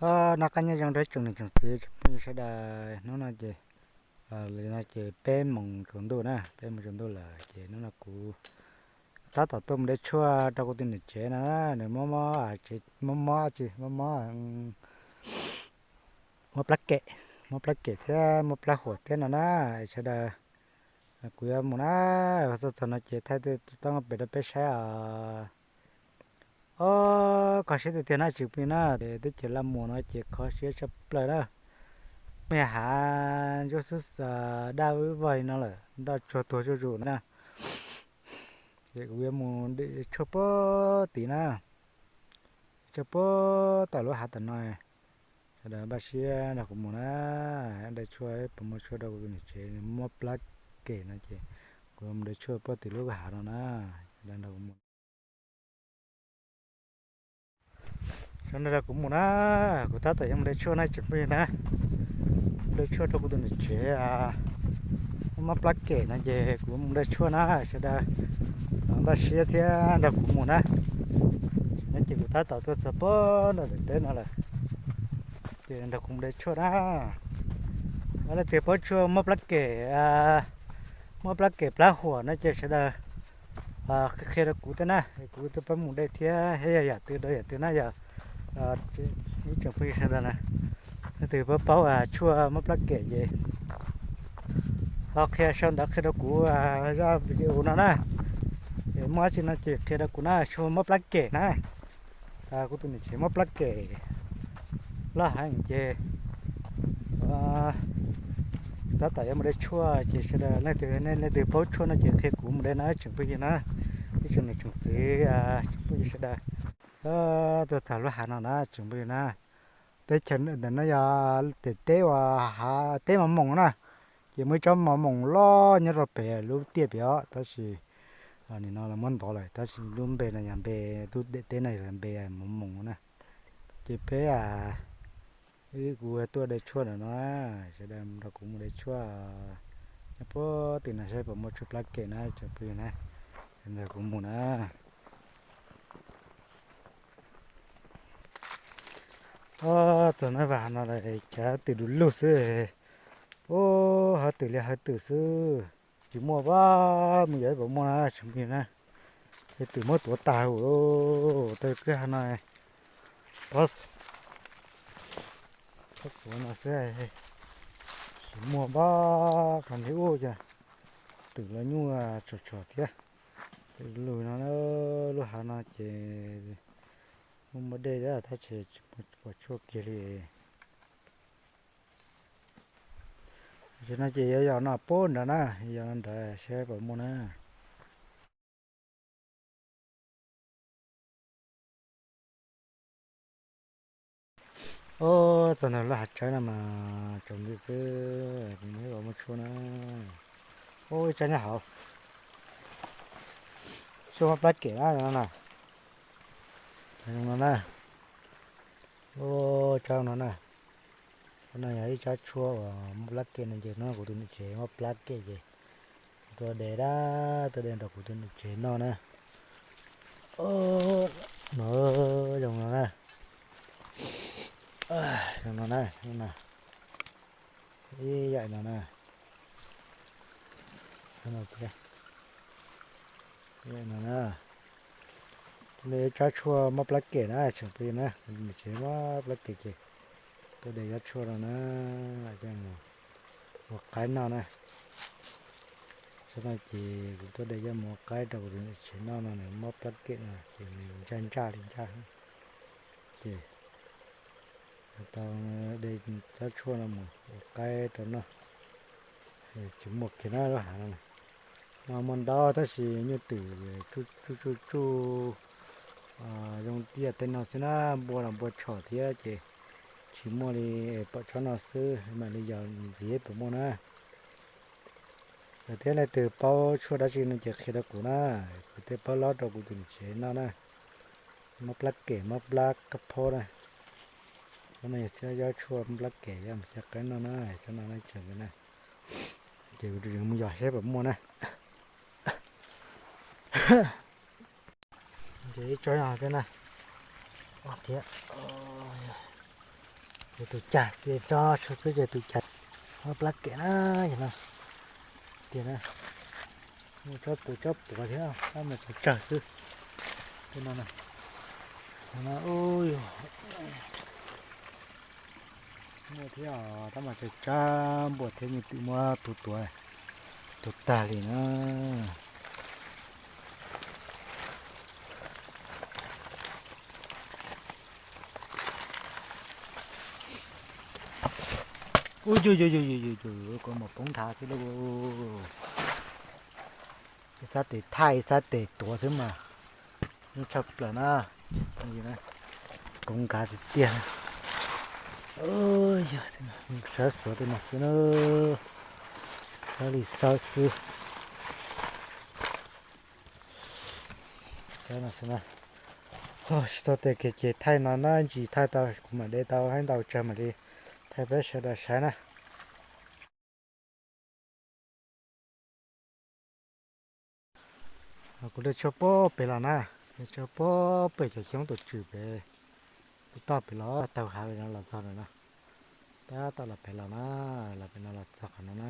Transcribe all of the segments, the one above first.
Noj qab nyob zoo rau tsoom niam tsoom txiv tsoom phooj ywg sawv daws. Hnub no ces, li no ces peb moos tsaus ntuj na, peb moos tsaus ntuj lawm ces hnub no kuv tab tom tuaj mus de tshuaj rau kuv tus niam tsev no na, nws mob mob, mob mob tsis mob mob, mob plab kem, mob plab kem thiab mob plab huam thiab no na. Sawv daws, kuv yuav mus na, txog txog no ces thaij tej toj pem rau peb saib os. Os, kho siab tiag tiag na tsoom phooj ywg na, teb chaws Laj Muas no ces kho siab tshaj plaws na. Me hav ntsuab xwb, daj vog li no lawm, daj tsuag tuag zuj zus na. Ces kuv yuav mus de tshuaj puag tim na, tshuaj puag tom lub hav tom no. Sawv daws npaj siab nrog kuv mus na, de tshuaj, puas muaj tshuaj rau kuv tus niam tsev, nws mob plab kem no ces kuv yuav mus de tshuaj puag tim lub hav no na. Sawv daws nrog kuv mus na, kuv tab tom yuav mus de tshuaj na tsoom phooj ywg na, de tshuaj rau kuv tus niam tsev mob plab kem no ces kuv mus de tshuaj na. Sawv daws npaj siab thiab nrog kuv mus na. No ces kuv tab tom tuaj txog puag nram daim teb no lawm, ces nrog kuv mus de tshuaj na. Leej twg paub tshuaj mob plab kem, mob plab kem plab huam no ces sawv daws qhia rau kuv thiab na, kuv twb pab mus de thiab, yog yam twg rau yam twg na yog ib tsoom phooj ywg sawv daws na, leej twg paub paub tshuaj mob plab kem ces ho qhia sau ntawv qhia rau kuv zaj video no na. Muaj dab tsi no ces qhia rau kuv na, tshuaj mob plab kem na. Kuv tus niam tsev mob plab kem loj heev ces tab tom yuav mus de tshuaj ces sawv daws leej twg, nej leej twg paub tshuaj no ces qhia kuv mus de na tsoom phooj ywg na, ib tsoom niam tsoom txiv, tsoom phooj ywg sawv daws. Tuaj txog lub hav no na tsoom phooj ywg na, teb chaws ntawm no yog daim teb uas hav teb mos moos na, ces muaj ib tsob mos moos loj nyob rau pem lub tiaj pem os, tab sis nim no lawv muab ntov lawm, tab sis lub npe no yog npe, lub daim teb no yog npe mos moos na. Ces peb, kuv tuaj de tshuaj ntawm no, sawv daws nrog kuv mus de tshuaj, nyob puag tim no saib puas muaj tshuaj plab kem na tsoom phooj ywg na, nrog kuv mus na. Txog na, vam no cav twm du lug xwb. Ub, hov twm li hov twm xwb, tsis muaj, mus yog puas muaj na tsoom phooj ywg na. Twm muab tuav tag huv, tau kwj ha no, pob xuav no xwb, tsis muaj, qhov nrhiav ub cas twm los nyuaj tshaj tshaj thiab. Twm lug no, lub hav no ces muaj muaj dej thiab tab sis tsis pom tshuaj kiag li. Tam sim no ces yuav yos no puag nrad na, yos no nrad saib puas muaj na. Ub, txog ntawm lub hav tsawb no mas tsaus ntuj xwb, kuv mus saib puas muaj tshuaj na. Ub, ib tsab nyob hauv, tshuaj mob plab kem na no na. Zoo no na. Ub, tsab no na. Tsab no yog ib tsab tshuaj uas mob plab kem no ces hnub no kuv tus niam tsev mob plab kem ces tuaj de dab, tuaj de rau kuv tus niam tsev noj na. No, zoo no na. Zoo no na, ib yam no na. Ib yam no na. Ib tsab tshuaj mob plab kem na tsoom phooj ywg na, kuv tus niam tsev mob plab kem ces tuaj de tsab tshuaj no na, coj mus ua qaib noj na. Tsab no ces kuv tuaj de coj mus ua qaib rau kuv tus niam tsev noj no, nws mob plab kem no ces nws ntsaj ntsaj li ntsaj. Ces tau de tsab tshuaj no mus ua qaib rau noj, tsis muaj kiag na lub hav no. No muaj ntau tab sis nyuj twm tsuj tsuj tsuj zoo tiaj tej no xwb na, npua los npua tshom thiab ces tsis muaj li, pom tsob no xwb mam li yos ntxiv puas muaj na. Yog tias leej twg paub tshuaj dab tsi no ces qhia rau kuv na, kuv thiaj pab lob rau kuv tus niam tsev noj na. Mob plab kem mob plab kab phob na. Tsob no yog tshuaj mob plab kem, yog mus xyaw qaib noj na, tsob no na tsoom na. Ces kuv mus yos saib puas muaj na. Ces ib tsob no thiab na. Thiab, Tus cag ces tso tshuaj xwb ces tus cag muab plab kem na, yog no tiag na. Muaj tsob puas tsob puas thiab, tab mas tsawg tsawg xwb. Tej no na, no, muaj thiab, tab mas tsawg tsawg npaum thiab, nws twb muab tus tuav, tus tag li na. Ub, yus, yus, yus, yus, yus, kuv mus poob nthav xwb lauj. Ib sab tes thaij ib sab tes tuav xwb mas nyuaj tshaj plaws na. Koom nkav tiag tiag. Sawv xuav tej no xwb na. Sawv li sawv xwb. Sawv no xwb na. Tsis tau tes kiag ces thaij no na, ntsis thaij tau kuv mam de tau hab ntau tsawg mam li thaij peb sawv daws saib na. Kuv de tshuaj puag pem los na, de tshuaj puag pem cov xyoob tus tswm pem, puag toj pem los tau hav pem no los txog lawm na. Tab tom los pem los na, los pem no los txog qhov no na.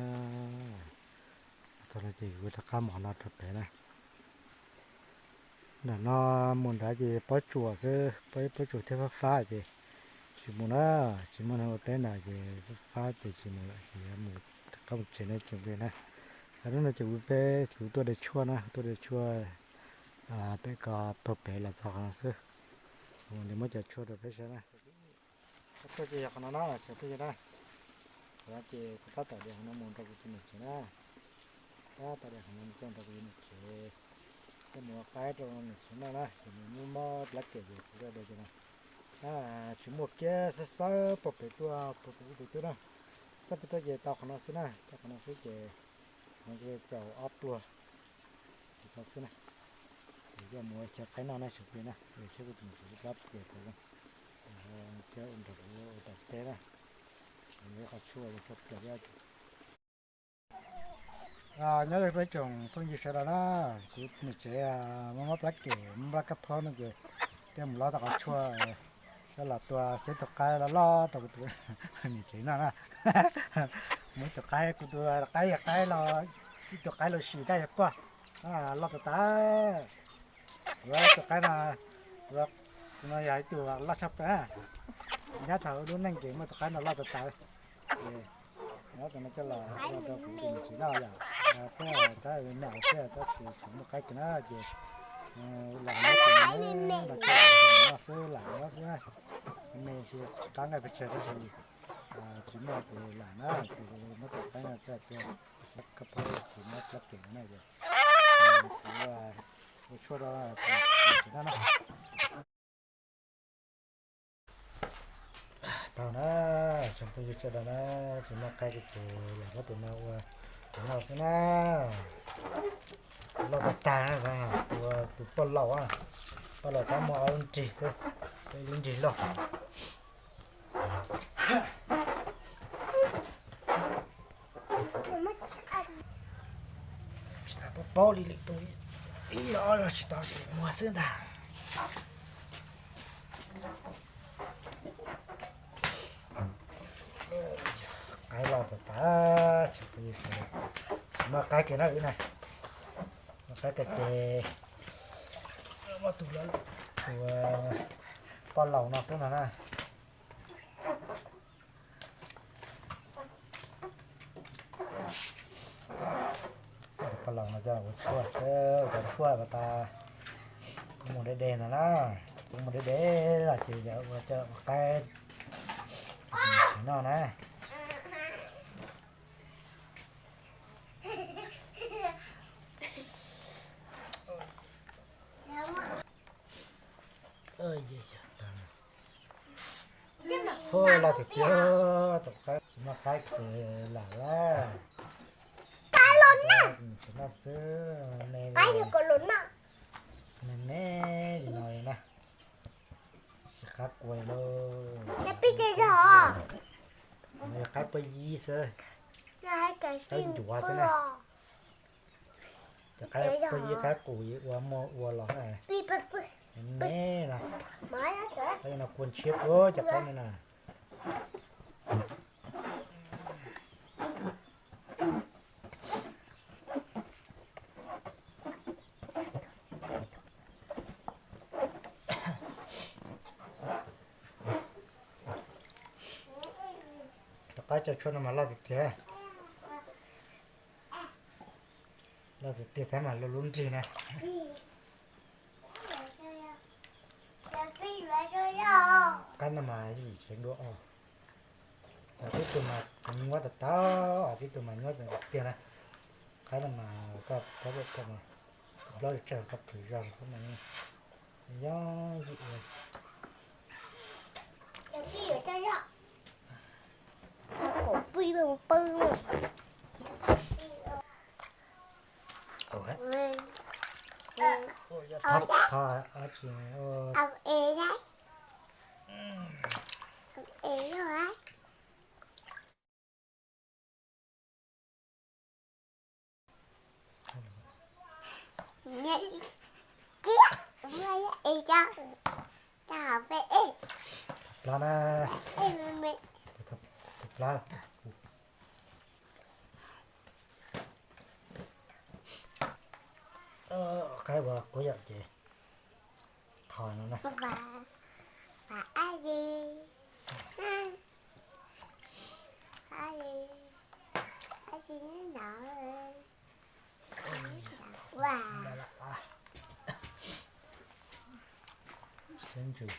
Txog no ces kuv rov qab mus qhov no rau pem na. Nram no mus nrad ces pob tsuas xwb, pob, pob tsuas thiab fab fab ces tsis mus na, tsis muaj neeg ua teb nrad ces fab fab ces tsis mus lawm ces mus rov qab mus tsev na ces ua na. Lub no ces kuv, peb kuv tuaj de tshuaj na, tuaj de tshuaj pem ko puag pem los txog qhov no xwb. Kuv mam li muab cov tshuaj rau peb saib na. Cov tshuaj ces yog qhov no na, cov tshuaj na. Qhov no ces kuv tab tom de qhov no mus rau kuv tus niam tsev na. Tab tom de qhov no mus coj rau kuv tus niam tsev, coj mus ua qaib rau niam tsev noj na, ces nws muab mob plab kem ces kuv de cov no. Tsis muaj kiag, xab xab puag pem tuaj, puag pem ub pem tuaj na. Xab pem tuaj ces tau qhov no xwb na, tau qhov no xwb ces qhov no ces txaus ob pluag. Ces tau xwb na. Ces coj mus ua chaw qaib noj na, sawv plig na, saib kuv tus niam tsev plab kem tau, thiab ua nrog kuv ua tom teb na. Qhov tshuaj, tshuaj plias. Nyob zoo peb tsoom phooj ywg sawv daws na, kuv niam tsev muaj mob plab kem, mob plab kab phaub no ces thiaj mus lov tau qhov tshuaj, coj los tua xyab tus qaib loj loj rau kuv tus niam tsev noj na. Muab tus qaib, kuv tus qaib yog qaib los, ib tug qaib los sis tab yog poj, loj tas tas. Kuv tus qaib no, kuv no yog ib tug loj tshaj plaws. Nyab thaum lub neej ces muaj tus qaib no loj tas tas. Ces nyob tus no coj los ua rau kuv tus niam tsev noj yom. Thiab tab me thiab tab sis tsis muaj qaib kiag na ces los nyob tus no los coj tus no noj xwb lam nyob xwb na. Me tsis qab nqaij pes tsawg tab sis tsis muaj ces lam na ces muab tus qaib no coj tua, kab phaub tsis muab plab kem na ces kuv ua tshuaj rau tus niam tsev noj na. Tau na, tsoom phooj ywg sawv daws na, tsis muaj qaib ces lam muab tus no ua tus noj xwb na. Loj tag tag na, tus, tus poj laus, poj laus tab muaj ob lub nrig xwb, ib lub nrig loj. Tsis tas paub paub li lwm tus, ib ob tsis tau ces muag xwb ntag. Qaib loj tas tas, muaj qaib kiag na wb na, muaj qaib kiag ces muab tus, tus poj laus no xwb no na. Poj laus no coj ua tshuaj xwb, ua cov tshuaj ko tas kuv mus deb deb ntag na, kuv mus deb deb los ces yog ua coj ua qaib tsis noj na. Hu loj tiag tiag, tus qaib tsis noj qaib ces lam lawm. Tsis noj xwb, me me, me me li no li na. Tsis qab kua li lauj. Qaib puag yib xwb, qaib ncuav xwb na. Cov qaib puag yib qaib qus ua muaj ua los na. Me no, qaib no kua ntshiab kawg cov qaib no na. Cov qaib cov tshuaj no mas loj tiag tiag. Loj tiag tiag thiab mas loj lub nrig na. Qaib no mas yim tsev dua os. Os tib tug mas nyuaj tas tas, os tib tug mas nyuaj tiag tiag na. Qaib no mas koj, koj, koj mas, koj plaub tsawg koj plhws zog xwb mas yooj yim li. Thov, thov, thov, Plab na. Plab. Qaib uas kuv yam ces thov no na. Siab ntsws.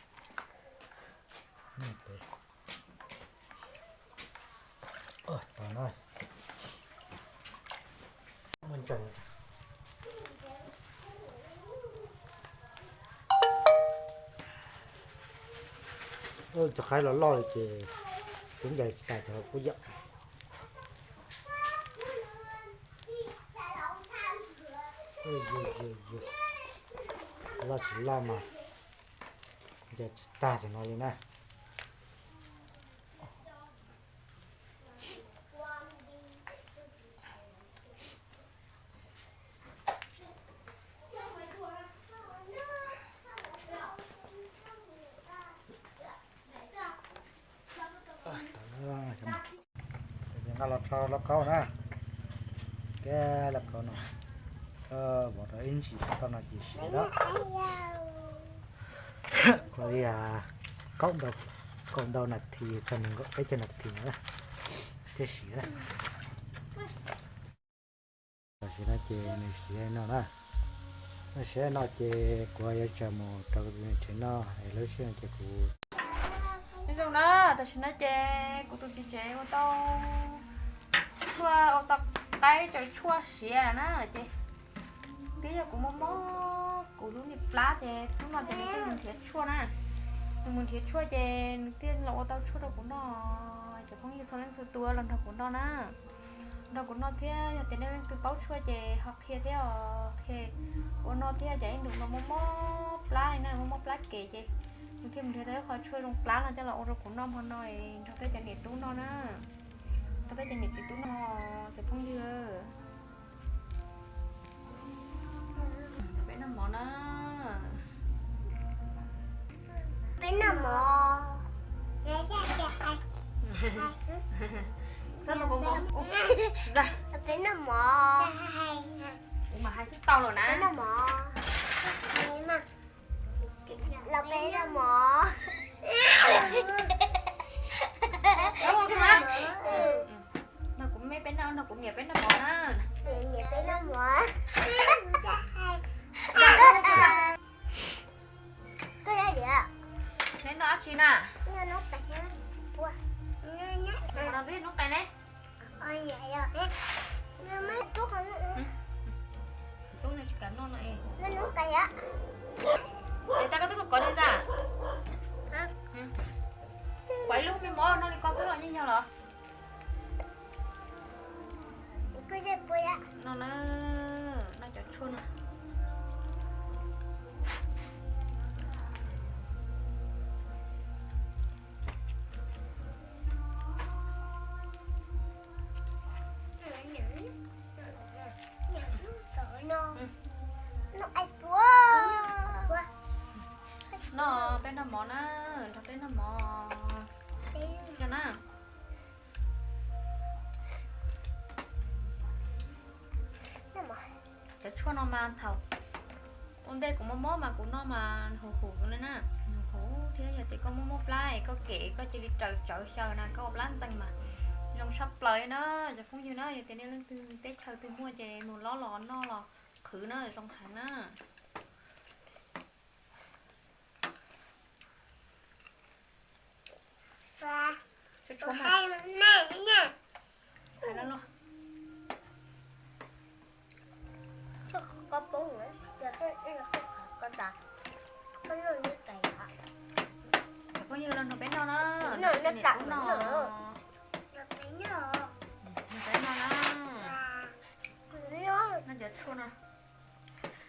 Tom no. Cov qaib loj loj li ces kuv ncaws tsis tas cov kuj yam. Loj tsis loj mas ncaws tsis tag cov no li na. Nqa los rau lauj kaub na. Thiab lauj kaub no, vov rau ib ntsis tau no ces siav lawm. Kuv li kaum ntau, kaum ntau nas this txog nees nkaum peb caug nas this no thiaj siav na. Tam sim no ces nws siav no na. Nws siav no ces kuv yuav tsaws mus rau kuv tus niam tsev noj es lub sij hawm no ces kuv zoo na. Tam sim no ces kuv tus txiv tsev ua tau tshuaj, ua tau qaib tsaws tshuaj siav na ces twb yog kuv mob mob kuv lub niag plab ces hnub no ces nws thiaj mus nrhiav tshuaj na. Nws mus nrhiav tshuaj ces nws thiaj los ua tau tshuaj rau kuv noj. Cov phooj ywg txhua leej txhua tus los nrog kuv noj na. Nrog kuv noj thiab, yog tias nej leej twg paub tshuaj ces ho qhia thiab os, qhia ua noj thiab. Ces ib ntus no mob mob plab li na, mob mob plab kev ces nws thiaj mus nrhiav tau ib qho tshuaj zoo plab no coj los ua rau kuv noj hmo no nrog peb cov niam tub noj na, nrog peb cov niam txiv tub noj, cov phooj ywg. Peb noj mov na. Peb noj mov. Txhob mus kov kov. Peb noj mov. Kuv mam hais xwb tau lawm na. Peb noj mov. Los peb noj mov. No kuv me peb noj, no kuv niam peb noj mov na. Niam peb noj mov. Koj noj dab tsi na? Noj noob qes. Qhov no twb yog noob qes ne. Tub no tsis kam noj no es. Es tas koj twb kov kov li ntag. Kuv ib lub me mov noj li ko xwb los yeej yog los? No na, noj cov tshuaj no. No peb noj mov na, nrog peb noj mov. Tshuaj no mas thaum ua ntej kuv mob mob mas kuv noj mas huv huv li na, huv huv thiab yog tias koj mob mob plab es koj kem koj cia li raws tsawv xyaw na koj ua plab ntxeeg mas zoo tshaj plaws li na. Cov phooj ywg na, yog tias nej leej twg teb chaws twg muaj ces mus lob los noj los qhwv na, zoo heev na. Tshuaj, tshuaj mas. Hais loj loj. Cov phooj ywg los nrog peb noj na, niam tub no. Nrog peb noj na. Noj cov tshuaj no,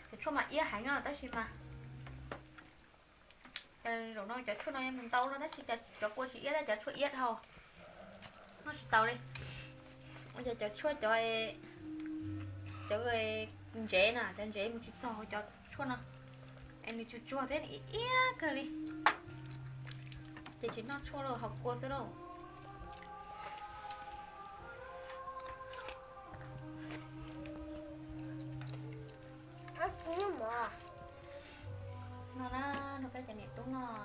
cov tshuaj mas iab heev no tab sis mas zaum no cov tshuaj no mus ntau no tab sis cov kua tsis iab, cov tshuaj iab dhau, noj tsis tau li. Yog cov tshuaj cov, cov ntsev na, cov ntsev mus tsis txog cov tshuaj no, es nws tsuag tsuag thiab nws iab iab kawg li, ces tsis noj tshuaj lauj, haus kua xwb lauj. No na, nrog peb cov niam tub noj.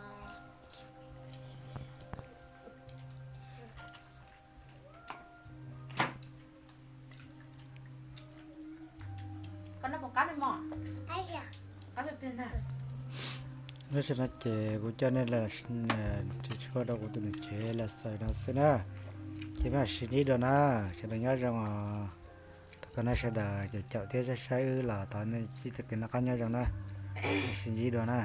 Koj noj puas qab me mos? Qab tiag tiag na. Lub sij hawm no ces kuv coj nej los ris tshuaj rau kuv tus niam tsev los xaws no xwb na. Ces peb mam sib ntsib dua na. Sawv daws nyob zoo os. Thov kom nej sawv daws caum caum thiab saib saib wb los thov nej ib txoj kev noj qab nyob zoo na. Sib ntsib dua na.